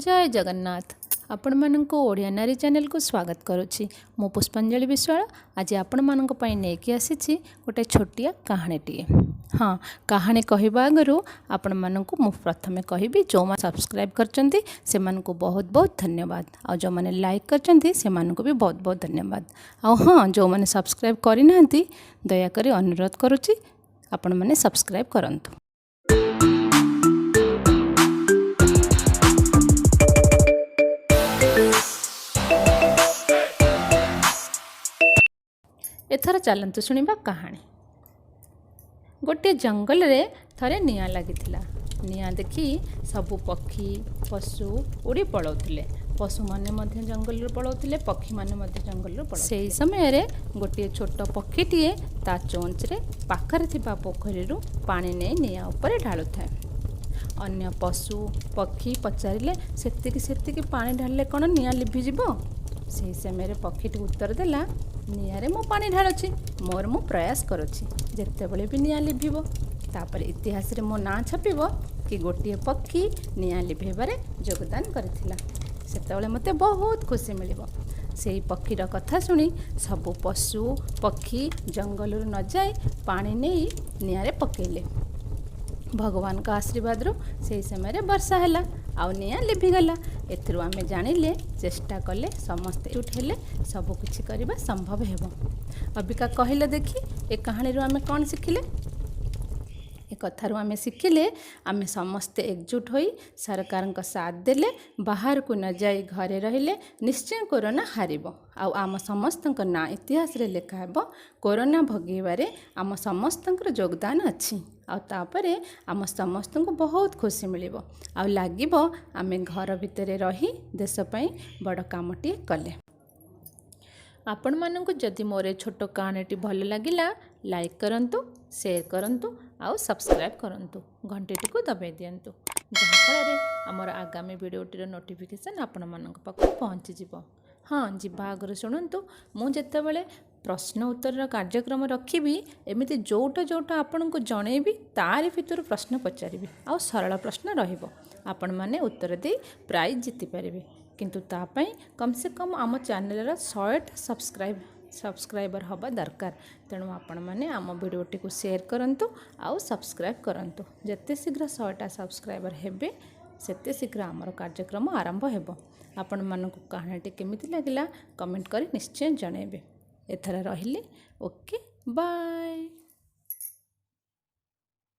ଜୟ ଜଗନ୍ନାଥ। ଆପଣମାନଙ୍କୁ ଓଡ଼ିଆ ନାରୀ ଚ୍ୟାନେଲକୁ ସ୍ୱାଗତ କରୁଛି। ମୁଁ ପୁଷ୍ପାଞ୍ଜଳି ବିଶ୍ୱାଳ ଆଜି ଆପଣମାନଙ୍କ ପାଇଁ ନେଇକି ଆସିଛି ଗୋଟେ ଛୋଟିଆ କାହାଣୀଟିଏ। ହଁ, କାହାଣୀ କହିବା ଆଗରୁ ଆପଣମାନଙ୍କୁ ମୁଁ ପ୍ରଥମେ କହିବି, ଯେଉଁମାନେ ସବସ୍କ୍ରାଇବ୍ କରିଛନ୍ତି ସେମାନଙ୍କୁ ବହୁତ ବହୁତ ଧନ୍ୟବାଦ, ଆଉ ଯେଉଁମାନେ ଲାଇକ୍ କରିଛନ୍ତି ସେମାନଙ୍କୁ ବି ବହୁତ ବହୁତ ଧନ୍ୟବାଦ। ଆଉ ହଁ, ଯେଉଁମାନେ ସବସ୍କ୍ରାଇବ୍ କରିନାହାନ୍ତି, ଦୟାକରି ଅନୁରୋଧ କରୁଛି, ଆପଣମାନେ ସବସ୍କ୍ରାଇବ୍ କରନ୍ତୁ। ଏଥର ଚାଲନ୍ତୁ ଶୁଣିବା କାହାଣୀ। ଗୋଟିଏ ଜଙ୍ଗଲରେ ଥରେ ନିଆଁ ଲାଗିଥିଲା। ନିଆଁ ଦେଖି ସବୁ ପକ୍ଷୀ ପଶୁ ଉଡ଼ି ପଳାଉଥିଲେ। ପଶୁମାନେ ମଧ୍ୟ ଜଙ୍ଗଲରୁ ପଳାଉଥିଲେ, ପକ୍ଷୀମାନେ ମଧ୍ୟ ଜଙ୍ଗଲରୁ ପଳାଉଥିଲେ। ସେହି ସମୟରେ ଗୋଟିଏ ଛୋଟ ପକ୍ଷୀଟିଏ ତା ଚୋଞ୍ଚରେ ପାଖରେ ଥିବା ପୋଖରୀରୁ ପାଣି ନେଇ ନିଆଁ ଉପରେ ଢାଳୁଥାଏ। ଅନ୍ୟ ପଶୁ ପକ୍ଷୀ ପଚାରିଲେ, ସେତିକି ସେତିକି ପାଣି ଢାଳିଲେ କ'ଣ ନିଆଁ ଲିଭିଯିବ? ସେହି ସମୟରେ ପକ୍ଷୀଟି ଉତ୍ତର ଦେଲା, ନିଆଁରେ ମୁଁ ପାଣି ଢାଳୁଛି, ମୋର ମୁଁ ପ୍ରୟାସ କରୁଛି, ଯେତେବେଳେ ବି ନିଆଁ ଲିଭିବ ତାପରେ ଇତିହାସରେ ମୋ ନାଁ ଛାପିବ କି ଗୋଟିଏ ପକ୍ଷୀ ନିଆଁ ଲିଭେଇବାରେ ଯୋଗଦାନ କରିଥିଲା। ସେତେବେଳେ ମୋତେ ବହୁତ ଖୁସି ମିଳିବ। ସେଇ ପକ୍ଷୀର କଥା ଶୁଣି ସବୁ ପଶୁ ପକ୍ଷୀ ଜଙ୍ଗଲରୁ ନଯାଇ ପାଣି ନେଇ ନିଆଁରେ ପକେଇଲେ। ଭଗବାନଙ୍କ ଆଶୀର୍ବାଦରୁ ସେହି ସମୟରେ ବର୍ଷା ହେଲା ଆଉ ନିଆଁ ଲିଭିଗଲା। ଏଥିରୁ ଆମେ ଜାଣିଲେ, ଚେଷ୍ଟା କଲେ, ସମସ୍ତେ ଏକଜୁଟ ହେଲେ ସବୁକିଛି କରିବା ସମ୍ଭବ ହେବ। ଅବିକା କହିଲେ ଦେଖି, ଏ କାହାଣୀରୁ ଆମେ କ'ଣ ଶିଖିଲେ? ଏ କଥାରୁ ଆମେ ଶିଖିଲେ, ଆମେ ସମସ୍ତେ ଏକଜୁଟ ହୋଇ ସରକାରଙ୍କ ସାଥ ଦେଲେ, ବାହାରକୁ ନ ଯାଇ ଘରେ ରହିଲେ ନିଶ୍ଚୟ କୋରୋନା ହାରିବ, ଆଉ ଆମ ସମସ୍ତଙ୍କ ନାଁ ଇତିହାସରେ ଲେଖା ହେବ, କୋରୋନା ଭଗେଇବାରେ ଆମ ସମସ୍ତଙ୍କର ଯୋଗଦାନ ଅଛି। ଆଉ ତାପରେ ଆମ ସମସ୍ତଙ୍କୁ ବହୁତ ଖୁସି ମିଳିବ, ଆଉ ଲାଗିବ ଆମେ ଘର ଭିତରେ ରହି ଦେଶ ପାଇଁ ବଡ଼ କାମଟିଏ କଲେ। ଆପଣମାନଙ୍କୁ ଯଦି ମୋର ଏ ଛୋଟ କାହାଣୀଟି ଭଲ ଲାଗିଲା, ଲାଇକ୍ କରନ୍ତୁ, ସେୟାର କରନ୍ତୁ ଆଉ ସବସ୍କ୍ରାଇବ୍ କରନ୍ତୁ। ଘଣ୍ଟିଟିକୁ ଦବାଇ ଦିଅନ୍ତୁ, ଯାହାଫଳରେ ଆମର ଆଗାମୀ ଭିଡ଼ିଓଟିର ନୋଟିଫିକେସନ୍ ଆପଣମାନଙ୍କ ପାଖକୁ ପହଞ୍ଚିଯିବ। ହଁ, ଯିବା ଆଗରୁ ଶୁଣନ୍ତୁ, ମୁଁ ଯେତେବେଳେ ପ୍ରଶ୍ନ ଉତ୍ତରର କାର୍ଯ୍ୟକ୍ରମ ରଖିବି, ଏମିତି ଯେଉଁଟା ଯେଉଁଟା ଆପଣଙ୍କୁ ଜଣେଇବି ତାରି ଭିତରୁ ପ୍ରଶ୍ନ ପଚାରିବି, ଆଉ ସରଳ ପ୍ରଶ୍ନ ରହିବ। ଆପଣମାନେ ଉତ୍ତର ଦେଇ ପ୍ରାଇଜ୍ ଜିତିପାରିବେ। କିନ୍ତୁ ତା ପାଇଁ କମ୍ ସେ କମ୍ ଆମ ଚ୍ୟାନେଲର 100ଟା ସବସ୍କ୍ରାଇବର୍ ହେବା ଦରକାର। ତେଣୁ ଆପଣମାନେ ଆମ ଭିଡ଼ିଓଟିକୁ ସେୟାର କରନ୍ତୁ ଆଉ ସବସ୍କ୍ରାଇବ୍ କରନ୍ତୁ। ଯେତେ ଶୀଘ୍ର 100ଟା ସବସ୍କ୍ରାଇବର୍ ହେବେ, ସେତେ ଶୀଘ୍ର ଆମର କାର୍ଯ୍ୟକ୍ରମ ଆରମ୍ଭ ହେବ। ଆପଣମାନଙ୍କୁ କାହାଣୀଟି କେମିତି ଲାଗିଲା, କମେଣ୍ଟ କରି ନିଶ୍ଚୟ ଜଣାଇବେ। ଏଥର ରହିଲି। Okay, bye.